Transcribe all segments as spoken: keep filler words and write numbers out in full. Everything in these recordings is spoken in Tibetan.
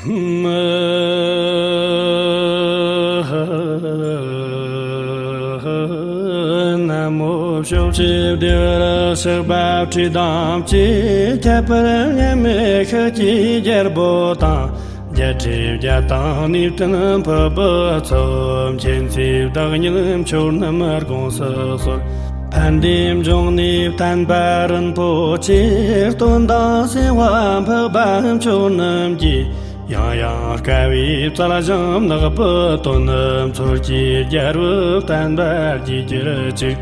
ན་མོ་ཕྱོགས་བཅུའི་བདེ་བར་གཤེགས་པ་ཁྲི་དང་བཅས། ཁྱད་པར་མཉམ་མེད་ཤཱཀྱའི་རྒྱལ་པོ་དང་། རྒྱལ་སྲས་བརྒྱ་དང་ནུས་ལྡན་ཕུར་བུ་མཚོ། མཁྱེན་བརྩེའི་བདག་ཉིད་མཆོག་རྣམས་དགོངས་སུ་གསོལ། ཕན་བདེའི་འབྱུང་གནས་བསྟན་པ་རིན་པོ་ཆེ། སྟོན་དང་གསང་བ་འཕགས་པ་མཆོག་རྣམས་ཀྱི། ཡང་ཡང་དཀའ་བའི་རྩལ་བཞིན་ནག་པོ་སྟོན། མཚོ་སྐྱེས་རྒྱལ་པོ་བསྟན་པ་རྒྱས་གྱུར་ཅིག།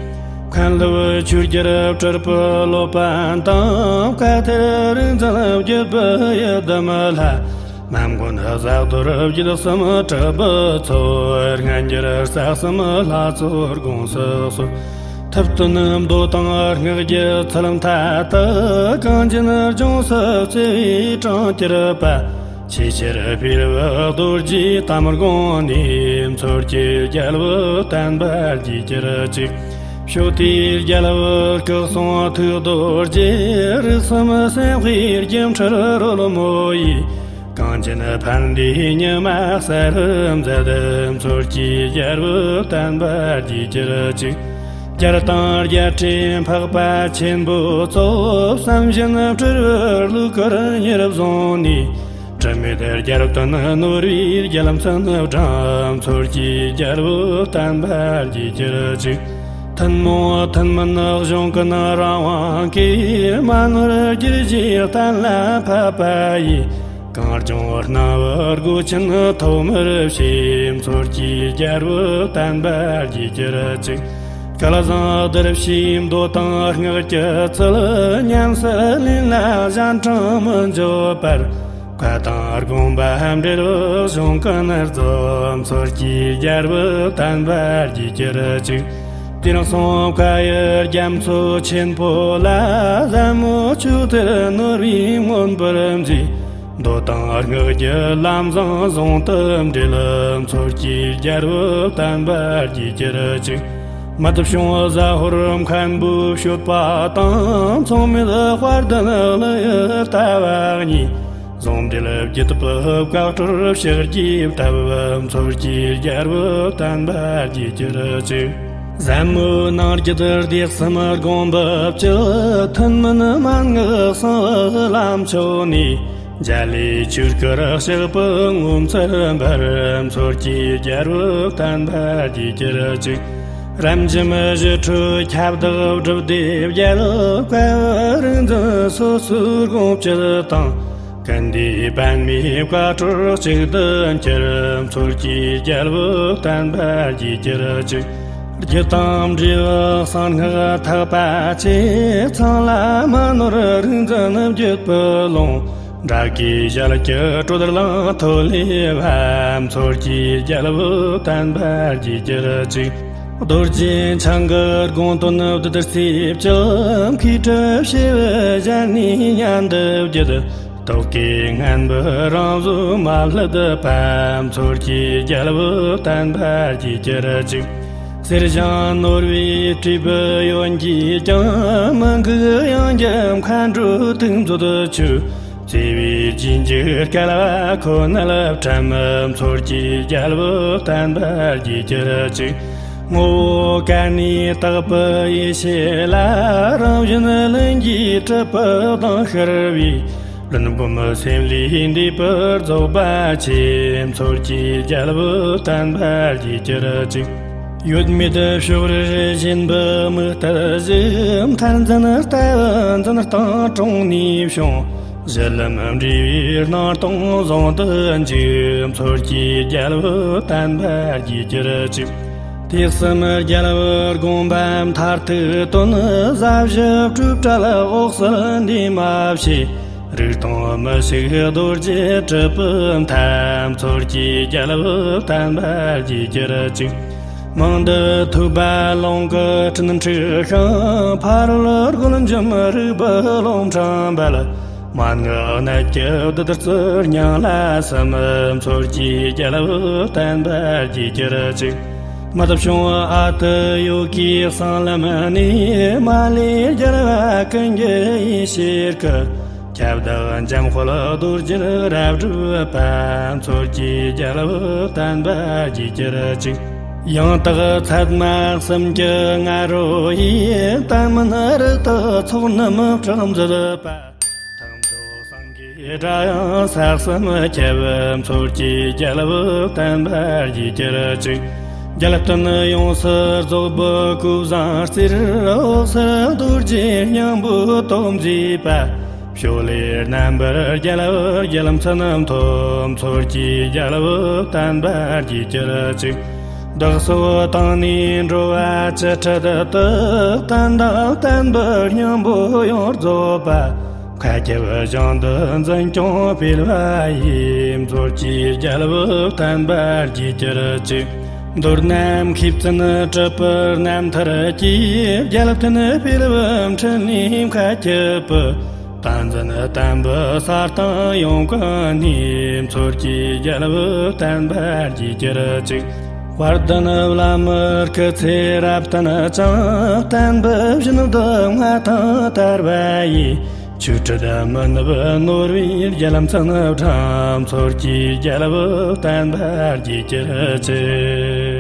མཁན་སློབ་ཆོས་རྒྱལ་སྤྲུལ་པའི་སློབ་དཔོན་དང་། བཀའ་གཏེར་རིག་འཛིན་བརྒྱུད་པའི་ཡི་དམ་ལྷ། མ་མགོན་བཟའ་རྡོར་བརྒྱུད་གསུམ་གྲུབ་པའི་ཚོགས། སྔ་འགྱུར་རྩ་གསུམ་ལྷ་ཚོགས་དགོངས་སུ་གསོལ། ཐུབ་བསྟན་མདོ་དང་སྔགས་ཀྱི་ཚུལ་མཐའ་དག། གངས་ཅན་ལྗོངས་སུ་བརྩེ་བའི་དྲིན་གྱུར་པ། ཆེས་ཆེར་སྤེལ་བའི་རྡོ་རྗེའི་གཏམ་དགོངས་ནས། མཚོ་སྐྱེས་རྒྱལ་པོ་བསྟན་པ་རྒྱས་གྱུར་ཅིག། ཕྱོགས་དེའི་རྒྱལ་པོ་སྐུ་གསུང་ཐུགས་རྡོ་རྗེ། རིགས་གསུམ་སེམས་དཔའི་སྒྱུ་འཕྲུལ་རོལ་མོ་ཡིས། གངས་ཅན་ཕན་བདེའི་ཉི་མ་གསལ་མཛད། མཚོ་སྐྱེས་རྒྱལ་པོ་བསྟན་པ་རྒྱས་གྱུར་ཅིག། རྒྱལ་དང་རྒྱལ་སྲས་འཕགས་པ་ཆེན་པོ་ཚོ། བསམ་བཞིན་སྤྲུལ་པའི་གླུ་གར་ཉེར་བཟུང་ནས། དྲི་མེད་རྒྱལ་དོན་ནོར་བུའི་རྒྱལ་མཚན་བསྒྲེངས། མཚོ་སྐྱེས་རྒྱལ་པོ་བསྟན་པ་རྒྱས་གྱུར་ཅིག། ཐུན་མོང་ཐུན་མིན་གཞུང་ཀུན་རང་དབང་གིས། མ་ནོར་གྱུར་ཅིག་གཏན་ལ་ཕབ་པ་ཡིས། གངས་ལྗོངས་སྣང་བའི་སྒོ་ཆེན་ཐོགས་མེད་ཕྱེས། མཚོ་སྐྱེས་རྒྱལ་པོ་བསྟན་པ་རྒྱས་གྱུར་ཅིག། སྐལ་བཟང་གདུལ་བྱའི་མདོ་དང་སྔགས་ཀྱི་ཚུལ། ཉམས་སུ་ལེན་ལ་གཞན་དྲིང་མི་འཇོག་པར། བཀའ་དང་དགོངས་པ་འབྲེལ་བའི་གཞུང་ཀུན་རྫོགས། མཚོ་སྐྱེས་རྒྱལ་པོ་བསྟན་པ་རྒྱས་གྱུར་ཅིག། དེང་སང་བཀའ་ཡི་རྒྱ་མཚོ་ཆེན་པོ་ལ། ཟབ་མོ་ཆོས་གཏེར་ནོར་བུས་མངོན་པར་མཛེས། མདོ་དང་སྔགས་ཀྱི་ལམ་བཟང་ཟུང་དུ་འབྲེལ། མཚོ་སྐྱེས་རྒྱལ་པོ་བསྟན་པ་རྒྱས་གྱུར་ཅིག། མི་ཕམ་བྱུང་བཟའ་ཧོར་མཁན་པོའི་སྤྱོད་པ་དང་། མཚུངས་མེད་དཔལ་ལྡན་ཀླུ་ཡི་ལྟ་བ་གཉིས། ཟུང་འབྲེལ་བརྒྱུད་པའི་བཀའ་གྲུབ་ཕྱག་རྒྱས་བཏབ། མཚོ་སྐྱེས་རྒྱལ་པོ་བསྟན་པ་རྒྱས་གྱུར་ཅིག། ཟབ་མོའི་ནང་རྒྱུད་སྡེ་གསུམ་སྒོམ་བུ་བཅུ། ཐུན་མིན་མན་ངག་གསང་བའི་ལམ་མཆོག་ནས། འཇའ་ལུས་ཆོས་སྐུར་གཤེགས་པའི་ངོ་མཚར་འབར། མཚོ་སྐྱེས་རྒྱལ་པོ་བསྟན་པ་རྒྱས་གྱུར་ཅིག། རབ་འབྱམས་ཞི་ཁྲོའི་ཁྱབ་བདག་སྒྲུབ་སྡེ་བརྒྱད། བཀའ་བརྒྱུད་རིག་འཛིན་སོ་སོའི་དགོངས་བཅུད་དང་། ཀུན་འདུས་པདྨའི་བཀའ་གྲུབ་གཅིག་ཏུ་གྱུར། མཚོ་སྐྱེས་རྒྱལ་པོ་བསྟན་པ་རྒྱས་གྱུར་ཅིག། རྒྱུ་དང་འབྲས་བུ་གསང་སྔགས་ཐེག་པ་ཆེ། ཚང་ལ་མ་ནོར་རིག་འཛིན་བརྒྱུད་པའི་ལུང་། དགྲ་བགེགས་ཞལ་གྱི་སྒྲོ་དར་གླང་ཐོད་ལས་འབབ། མཚོ་སྐྱེས་རྒྱལ་པོ་བསྟན་པ་རྒྱས་གྱུར་ཅིག། རྡོ་རྗེ་འཆང་གི་དགོངས་དོན་བདུད་རྩིའི་བཅུད། མཁས་གྲུབ་བྱེ་བའི་ཞལ་ནས་སྙན་དུ་བརྒྱུད། རྟོག་གེའི་ངན་པ་རང་བཟོས་མ་ལུས་པ། མཚོ་སྐྱེས་རྒྱལ་པོ་བསྟན་པ་རྒྱས་གྱུར་ཅིག། གསེར་ཞིང་ནོར་བུའི་སྤྲས་པའི་ཡོན་གྱིས་ཀྱང་། མི་འགུགས་གཡང་རྒྱུད་མཁའ་འགྲོའི་ཐུགས་མཛོད་ཆོད། བརྩེ་བའི་རྗེས་འཇུག་སྐལ་བ་ཁོ་ནར་བཀྲམ། མཚོ་སྐྱེས་རྒྱལ་པོ་བསྟན་པ་རྒྱས་གྱུར་ཅིག། ངོ་བོ་གར་ནས་དག་པའི་ཡེ་ཤེས་ལ། རང་བཞིན་ལྷུན་གྱིས་གྲུབ་པའི་གདེང་ཤར་བས། བླུན་སྒོམ་སེམས་ལས་འདས་པར་རྫོགས་པ་ཆེ། མཚོ་སྐྱེས་རྒྱལ་པོ་བསྟན་པ་རྒྱས་གྱུར་ཅིག། ཡོད་མེད་ཕྱོགས་རིས་གཞན་པའི་མུ་སྟེགས་ཞི། མཐར་འཛིན་ལྟ་བུ་འཛིན་སྟངས་དྲུང་ནས་བྱུང་། གཞི་ལམ་འབྲས་བུའི་སྣང་སྟོང་ཟུང་དུ་འཇུག། མཚོ་སྐྱེས་རྒྱལ་པོ་བསྟན་པ་རྒྱས་གྱུར་ཅིག། དུས་གསུམ་རྒྱལ་པོའི་དགོངས་པ་མཐར་ཐུག་དོན། ཟབ་ཞི་སྤྲོས་བྲལ་འོད་གསལ་འདུས་མ་བྱས། རིག་སྟོང་མི་ཤིགས་རྡོ་རྗེ་གྲུབ་པའི་མཐའ། མཚོ་སྐྱེས་རྒྱལ་པོ་བསྟན་པ་རྒྱས་གྱུར་ཅིག། མང་དུ་ཐོས་པ་ལུང་གི་སྤྲིན་འཁྲིགས་ཤིང་། ཕ་རོལ་རྒོལ་འཇོམས་རིག་པའི་རླུང་འཕྲིན་འབར། མན་ངག་གནད་ཀྱི་བདུད་རྩི་སྙིང་ལ་ཟིན། མཚོ་སྐྱེས་རྒྱལ་པོ་བསྟན་པ་རྒྱས་གྱུར་ཅིག། མི་ཕམ་ཨ་ཏི་ཡོ་གིའི་གསང་ལམ་ནས། མ་ལུས་རྒྱལ་བ་ཀུན་གྱི་ཡེ་ཤེས་སྐུ། ཁྱབ་བདག་འཇམ་དཔལ་རྡོ་རྗེར་རབ་སྒྲུབ་པ། མཚོ་སྐྱེས་རྒྱལ་པོ་བསྟན་པ་རྒྱས་གྱུར་ཅིག། ཡང་དག་ཚད་མ་གསུམ་གྱི་ང་རོ་ཡིས། ལྟ་མིན་རི་དྭགས་ཚོགས་རྣམས་སྐྲག་མཛད་པ། ཐེག་མཆོག་སངས་རྒྱས་སྒྲ་དབྱངས་ས་གསུམ་ཁྱབ། མཚོ་སྐྱེས་རྒྱལ་པོ་བསྟན་པ་རྒྱས་གྱུར་ཅིག། རྒྱལ་བསྟན་ཡོངས་སུ་རྫོགས་པའི་སྐུ་བཟང་རྩེར། འོད་གསལ་རྡོ་རྗེའི་སྙིང་པོས་སྟོབས་མཛད་པ། ཕྱོགས་ལས་རྣམ་པར་རྒྱལ་བའི་རྒྱལ་མཚན་ཐོབ། མཚོ་སྐྱེས་རྒྱལ་པོ་བསྟན་པ་རྒྱས་གྱུར་ཅིག། བདག་སོགས་དང་ནི་འགྲོ་བ་ཅི་འཕྲད་དག། བསྟན་དང་བསྟན་པའི་སྙིང་པོ་ཡོངས་རྫོགས་པ། མཁའ་ཁྱབ་ཞིང་དུ་འཛིན་སྐྱོང་སྤེལ་བ་ཡི། མཚོ་སྐྱེས་རྒྱལ་པོ་བསྟན་པ་རྒྱས་གྱུར་ཅིག། མདོར་ན་མཁས་བཙུན་གྲུབ་པའི་རྣམ་ཐར་གྱིས། རྒྱལ་བསྟན་སྤེལ་བའི་འཕྲིན་ལས་མཁའ་ཁྱབ་པའི། བསྟན་འཛིན་བསྟན་པའི་ས་སྟེང་ཡོངས་ཀུན་ནས། མཚོ་སྐྱེས་རྒྱལ་པོ་བསྟན་པ་རྒྱས་གྱུར་ཅིག། དཔལ་ལྡན་བླ་མའི་སྐུ་ཚེ་རབ་བརྟན་ཅིང་། བསྟན་པའི་བཞིན་དུ་མངའ་ཐང་དར་བ་ཡི། ཆོས་སྲིད་མི་ནུབ་ནོར་བུའི་རྒྱལ་མཚན་བསྒྲེངས། མཚོ་སྐྱེས་རྒྱལ་པོ་བསྟན་པ་རྒྱས་གྱུར་ཅིག།